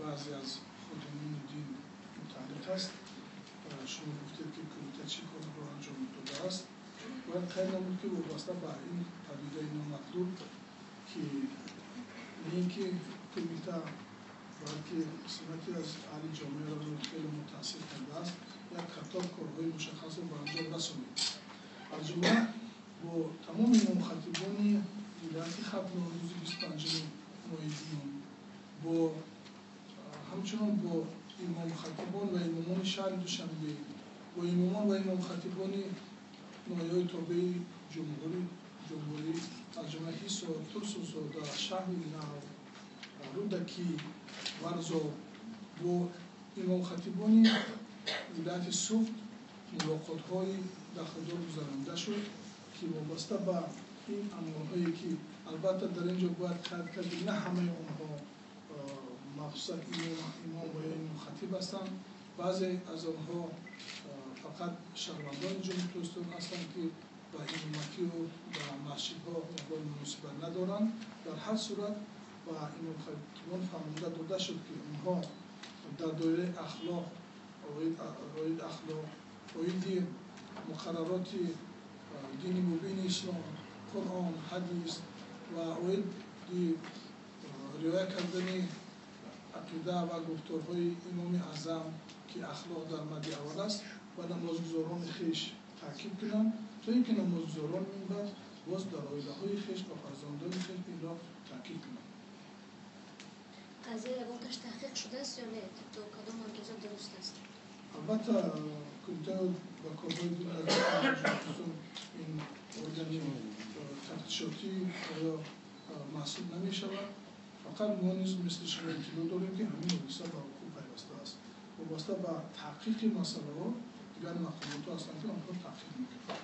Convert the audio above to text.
баъзе аз ходимони дин мутааллиқ аст. Шумо гуфтед, ки кумита чӣ корро анҷом додааст. Бояд қайд намуд, ки вобаста ба ин падидаи номатлуб, ки не ин ки кумита, балки қисмате аз аҳли ҷомеаро хеле мутаассир кардааст, як қатор корҳои мушаххасро ба анҷом расонид. Аз ҷумла бо тамоми имомхатибони вилояти Хатлон рӯзи 25 моҳи июн, бо ҳамчунон бо имомхатибон ва имомони шаҳри Душанбе, бо имомон ва имомхатибони ноҳияҳои тобеи ҷумҳурӣ, аз ҷумла Ҳисор, Турсунзода, шаҳри Нав, Рӯдакӣ, Варзоб, бо имомхатибони вилояти Суғд мулоқотҳои дахлдор гузаронида шуд, ки вобаста ба ин амалҳое, ки албатта дар ин ҷо бояд қайд кард, ки на ҳамаи онҳо махсусан имом ва ё имомхатиб ҳастанд. Баъзе аз онҳо фақат шаҳрвандони Ҷумҳурии Тоҷикистон ҳастанд, ки ба имоматию ба масҷидҳо ягон муносибат надоранд. Дар ҳар сурат ба имомхатибон фаҳмонда дода шуд, ки онҳо дар доираи ахлоқ, оид ахлоқ, оиди муқаррароти дини мубини ислом, Қуръон, ҳадис ва оиди риоя кардани ақида ва гуфторҳои Имоми Аъзам, ки ахлоқ дар мадди аввал аст, ба намозгузорони хеш таъкид кунанд, то ин ки намозгузорон минбаъд боз дар оилаҳои хеш, ба фарзандони хеш инро таъкид кунанд. Қазия ягонташ таҳқиқ шудааст ё не? То кадом андоза дуруст аст? Албатта, кумита ба корҳои дин аз Ҷумҳурият ин органи тафтишотӣ оё маҳсуб намешавад. Фақат мо низ мисли шумо иттилоъ дорем, ки ҳамин ҳодиса ба вуқӯъ пайваста аст. Вобаста ба таҳқиқи масъалаҳо дигар мақомотҳо ҳастанд, ки онҳо таҳқиқ мекунанд.